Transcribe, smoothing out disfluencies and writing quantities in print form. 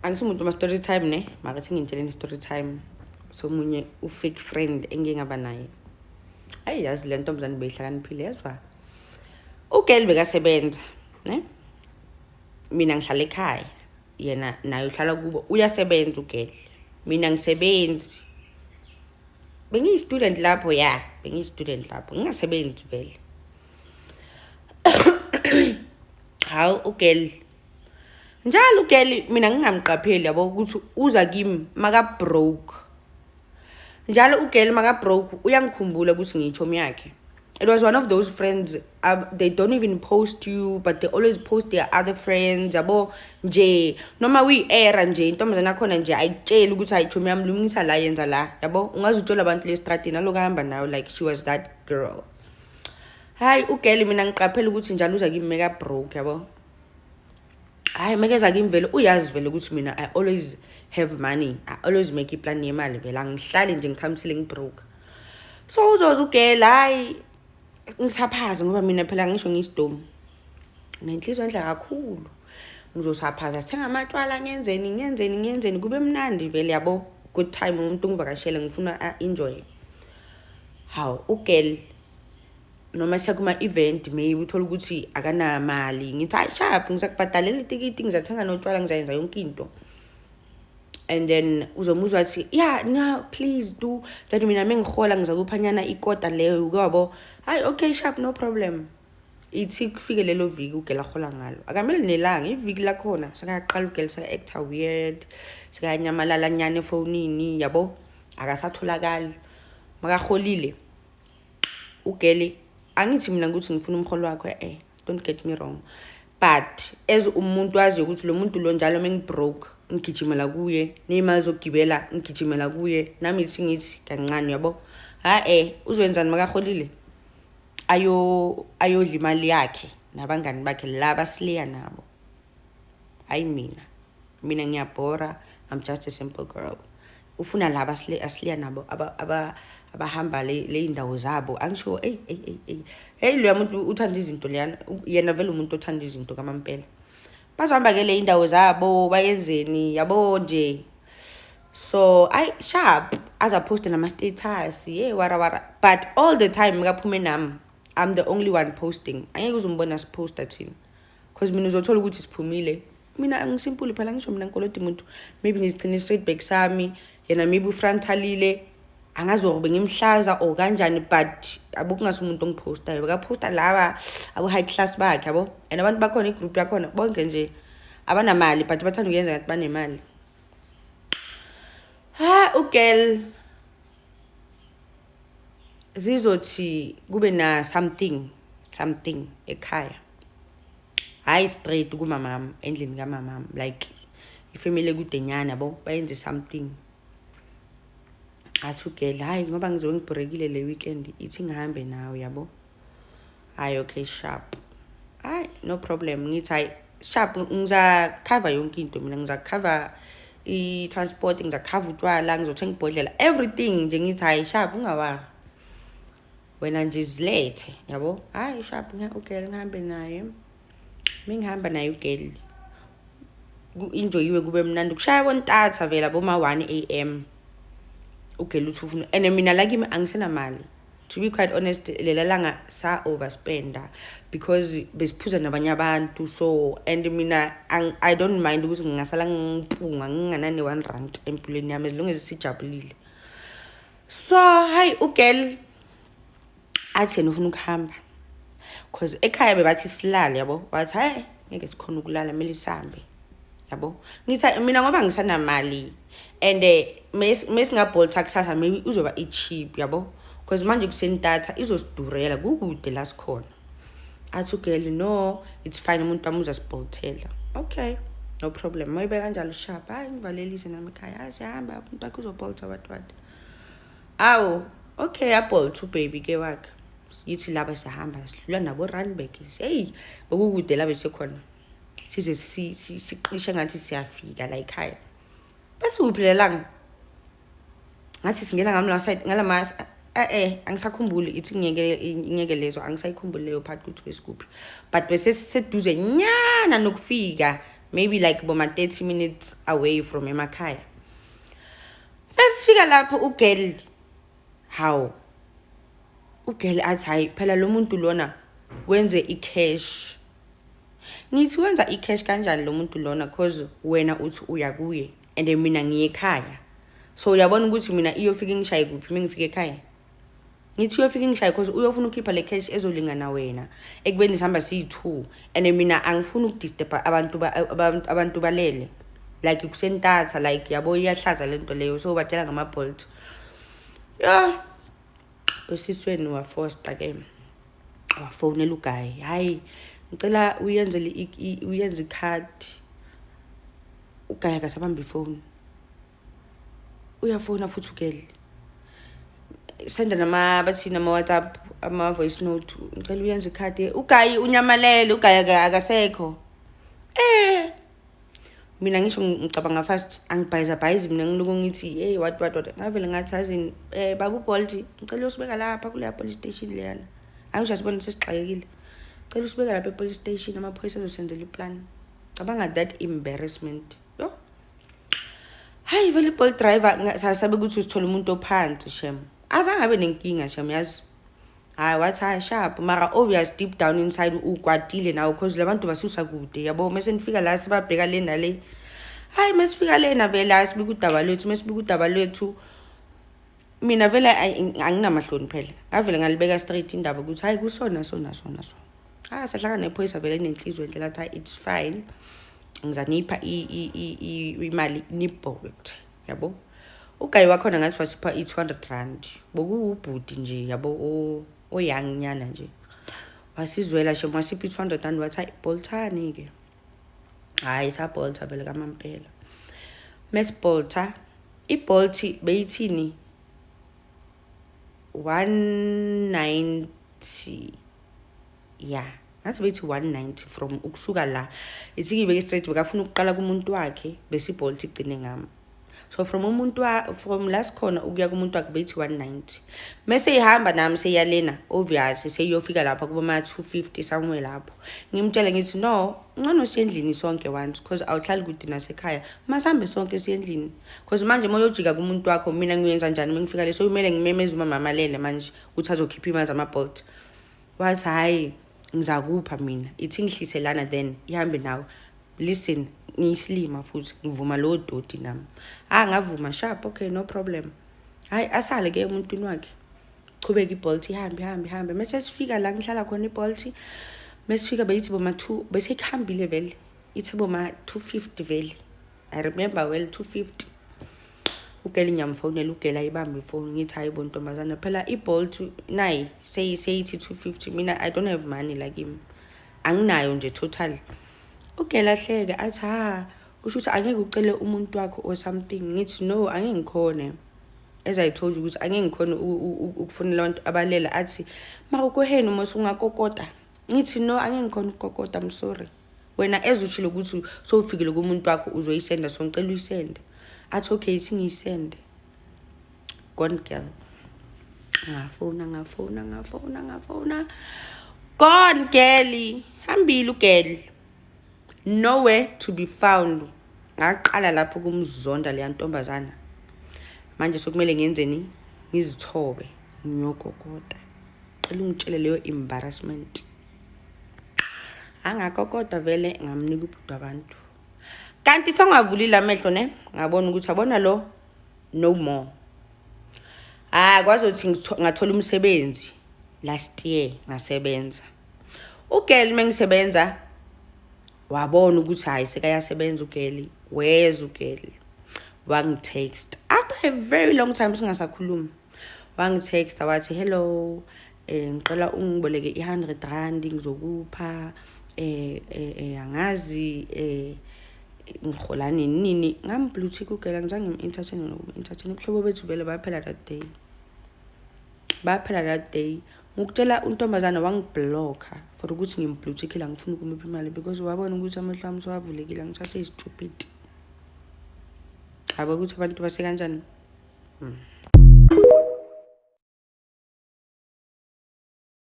Angisumuntu ma-story time ne, makathi ngintshele story time somunye u-fake friend engike ngaba naye. Ayi, yazi le ntombazane beyihlakaniphile, yazwa. Ugirl bekasebenza ne, mina ngihlala ekhaya, yena naye uhlala kubo, uyasebenza ugirl, mina ngisebenzi. Bengiyi-student lapho, ya, bengiyi-student lapho, ngingasebenzi vele. Hawu, ugirl njalo, ugirl mina ngingamqapheli, yabo, ukuthi uza kimi maka-broke njalo. Ugirl maka-broke uyangikhumbula ukuthi ngiyitshomi yakhe. It was one of those friends, they don't even post you, but they always post their other friends, yabo nje. Noma uyi-era nje intombazane yakhona nje, ayikutsheli ukuthi ayitshomi yami, lungisa la, yenza la, yabo. Ungaze utshela abantu lesitradini aloku ahamba nayo. Like, she was that girl. Hayi, ugirl mina ngiqaphela ukuthi njalo uza kimi meka-broke, yabo. Hayi, mekeza kimi vele uyazi vele ukuthi mina I always have money, I always make iplan yemali vele, angihlali nje ngikhamisile ngibroke. So uzoza ugirl, hayi, ngisaphaza ngoba mina phela ngisho ngiyisidomu nenhliziyo enhle kakhulu. Ngizosaphaza, sithenga amatshwala, ngenzeni, ngenzeni, ngenzeni, kube mnandi vele, yabo, good time. Umuntu ngivakashele, ngifuna a-enjoy. Hawu, ugirl noma sekuma-event maybe uthole ukuthi akanamali, ngithi, "Hayi, sharp, ngizakubhadalela itikiti, ngizathenga notshwala, ngizayenza yonke into." And then uzomuzwa athi, "Yeah, no, please do that, mina mengihola ngizakuphanyana ikota leyo," kwabo. Hayi, okay, sharp, no problem. Ithi kufike lelo viki ugirl ahola ngalo, akamele nelanga, iviki lakhona sekayaqala ugirl seka-acta weird, sekayanyamalala nyana efonini, yabo, akasatholakali. Makaholile ugirl, angithi mina ukuthi ngifuna umholo wakho, don't get me wrong, but as umuntu waziyo ukuthi lo muntu lo njalo mengibroke ngigijimela kuye, ney'mali zokugibela ngigijimela kuye, nami ithi ngithi kancane, yabo. Ha-e, uzoyenzani makaholile? Ayo ayodla imali yakhe nabangani bakhe laba sileya nabo. Hayi, mina ngiyabhora, I'm just a simple girl. Ufuna laba asiliya nabo, abahamba le indawo zabo, angisho. Ey ey ey ey hey, loya muntu uthanda izinto leyana. Yena vele umuntu othanda izinto kamampela. Bazohamba ke le indawo zabo, bayenzeni, yabo nje. So ay, sharp, azaposte nama-status ye wara wara, but all the time makaphume nami, I'm the only one posting. Angeke uzumbona siposta thina, cause mina uzothola ukuthi siphumile, mina ngisimple phela, ngisho mina ngikolota umuntu, maybe ngizigcine straight back sami, yena maybe ufrontalile, angazi or bengimhlaza or kanjani, but abo kungasi umuntu ongiphostayo, bekaphosta laba abo-high class bakhe, yabo. And abantu bakhona, igroup yakhona bonke nje abanamali, but bathanda ukuyenza ngathi banemali. Ha, ugirl zizothi kube na something something ekhaya, hayi, straight kumamam, endlini kamamam, like ifamily ekudenyana, yabo, bayenze something. Athi ugirl, "Hayi, ngoba ngizobe ngibhorekile le weekend, ithi ngihambe nawe," yabo. Hayi, okay, sharp, hayi, no problem. Ngithi, "Hayi, sharp, ngizakhava yonke into mina, ngizakhava i-transport, ngizakhava utshwala, ngizothenga ibhodlela, everything nje." Ngithi, "Hayi, sharp, ungawari wena nje, zilethe," yabo. Hayi, sharp, ugirl ngihambe naye. Mengihamba naye ugirl, ku-enjoyiwe, kube mnandi, kushaya bontatha vele boma-1 a.m. Ugirl uthi ufuna, and mina la kimi angisenamali, to be quite honest. Lela langa sa-overspenda because besiphuza nabanye abantu. So and mina I don't mind ukuthi ngingasala ngimpunga nginganani R1 empilweni yami, as long as sijabulile. So hayi, ugirl athi yena ufuna ukuhamba cause ekhaya bebathi silale, yabo. Wathi, "Hayi, ngeke sikhona ukulala, kumele sihambe," yabo. Ngithi mina ngoba ngisanamali and mesingabolta kusasa, maybe uzoba i-cheap, yabo, because manje kusentatha izosidurela, kukude la sikhona. Athi ugirl, "No, it's fine, umuntu wami uzasiboltela." Okay, no problem, mayibe kanjalo, sharp. Hayi, ngivalelise nami ekhaya. Hayi, siyahamba, umuntu wakhe uzobolta, what what. Awu, okay, yabolt ubaby ke wakhe. Yithi laba siyahamba, sidlula nabo Randburg. Hey, bekukude la besikhona, size siqishe ngathi siyafika la ekhaya. Bese kuphi lelanga ngathi singena ngamla side ngalama, angisakhumbuli, ithi ngiyeke ngiyeke lezo, angisayikhumbuli leyo part ukuthi besikuphi, but bese siseduze nyana nokufika. Maybe like boma 30 minutes away from emakhaya. Mesifika lapho ugirl, hawu, ugirl athi, "Hayi phela, lo muntu lona wenze i-cash." Ngithi, "Wenza i-cash kanjani lo muntu lona? Cause wena uthi uya kuye and mina ngiye ekhaya, so uyabona ukuthi mina iyofika ingishaye kuphi uma ngifika ekhaya?" Ngithi, "Uyofika ingishaye cause uyofuna ukukhipha le cash ezolingana wena ekubeni sihamba siyi-two, and mina angifuni ukudisturba abantu, abantu balele like kusentatha, like yabo, iyahlaza le nto leyo." So batshela ngama-Bolt ya usisweni wafosta ke, wafonela uguy, "Hayi, ngicela uyenzele uyenze ikhadi." Uguy akasabamba ifoni. Uyafona futhi ugirl, senda nama, bathini, ama-WhatsApp, ama-voice note, "Ngicela uyenze ikhadi." Uguy unyamalele, uguy akasekho. Mina ngisho ngicabanga fast, angibhayizabhayizi mina, ngiloko ngithi, "Hey, what, what, what?" Ngavele ngathi, "Azini, baba uBolt, ngicela uyosibeka lapha kuleya police station leyana. Angisho asibone sesixakekile, cela usibeka lapha e-police station, amaphoyisa azosenzela iplan." Cabanga that embarrassment, yo. Hayi vele, i-Bolt driver sasabe ukuthi usithola umuntu ophansi shem, azange abe nenkinga shem, yazi. Hayi, wathi, "Hayi, sharp." Mara obvious, deep down inside ukwatile nawo, cause labantu basusa kude, yabo. Mase nifika la, sibabheka le nale. Hayi, mesifika lena vele, hayi, sibika udaba lwethu. Mesibika udaba lwethu, mina vele anginamahloni phela, ngavele ngalibeka straight indaba ukuthi hayi, kusona sona sona so. Ah, sahlangana nephoyisa vele enenhliziyo enhle, lathi, "Hayi, it's fine, ngizanipha imali nibolt." Yabo, uguy wakhona ngathi wasipha i-R200. Bokuwubhuti nje, yabo, oyoung nyana nje, wasizwela shem, wasipha i-R200, wathi, "Hayi, boltani-ke." Hhayi, sabolta vele kamampela. Mesibolta, iBolt beyithini? 190, ya, ngathi beyithi 190 from ukusuka la. Ithi ngibeke straight, bekafuna ukuqala kumuntu wakhe bese iBolt igcine ngami. So from umuntu wa from la sikhona ukuya kumuntu wakhe beyithi 190. Mase ihamba nami seyalena, obvious seyiyofika lapha kuba ma 250 somewhere lapho. Ngimtshele ngithi, "No, ngcono siye endlini sonke once, because awuhlali kude nasekhaya, masihambe sonke siye endlini, because manje uma uyojika kumuntu wakho, mina ngiyenza njani uma ngifika le? So kumele ngimemeze umama amalele manje ukuthi azokhipha imali zama-Bolt." Wathi, "Hhayi, ngizakupha mina, ithi ngihlise lana, then ihambe nawe." Listen, ngiyisilima futhi ngivuma lowo doti nami. Ah, ngavuma, sharp, okay, no problem. Hayi, asale ke emuntwini wakhe, chubeka iBolt, ihambe, ihambe, ihambe. Mase sifika la ngihlala khona, iBolt mesifika beyithi boma 2, bese kuhambile vele, ithi boma 250 vele, I remember well, 250. Ugirl ngiyamfonela, ugirl ayibambe ifoni. Ngithi, "Hayi bo, ntombazana, phela iBolt nayi seyithi 250, mina I don't have money like him, anginayo nje total." Ugirl ahleke, athi, "Ha, kusho ukuthi angeke ucele umuntu wakho or something?" Ngithi, "No, angeke ngikhone. As I told you ukuthi angeke ngikhone ukufonela abantu abalela." Athi, "Mara ukoheni mos ungakokota." Ngithi, "No, angeke ngikhone ukukokota, I'm sorry. Wena as ushilo ukuthi sowufikile kumuntu wakho uzoyisenda, so ngicela uyisende." Athi, "Okay, ithi ngiyisende." Gone girl. Ngafona, ngafona, ngafona, ngafona, gone girl, hambile ugirl, nowhere to be found. Ngaqala lapho kumzonda leya ntombazana. Manje sokumele ngenzeni? Ngizithobe, ngiyokokota. Cela ungitshele leyo embarrassment. Angakokota vele, ngamnika ubhuti wabantu, kanti songavulile amehlo ne, ngabona ukuthi abona lo, no more. Hayi, kwazothi ngathola umsebenzi last year, ngasebenza. Ugirl mengisebenza wabona ukuthi hayi, sekayasebenza ugirl. Weza ugirl, wangitext after a very long time singasakhulumi. Wangitext wathi, "Hello, ngicela ungiboleke i-R100, ngizokupha, angazi ngihola nini nini." Ngam-blue tick ugirl, angizange ngim-entertain nokum-entertain. Ubuhlobo bethu vele baphela that day, baphela that day. Ngikutshela, untombazana wangiblocka for ukuthi ngimblue tickile, angifuni ukumipha imali, because wabona ukuthi amehlo ami sewavulekile, angisase-stupid. Yabo ukuthi abantu basekanjani.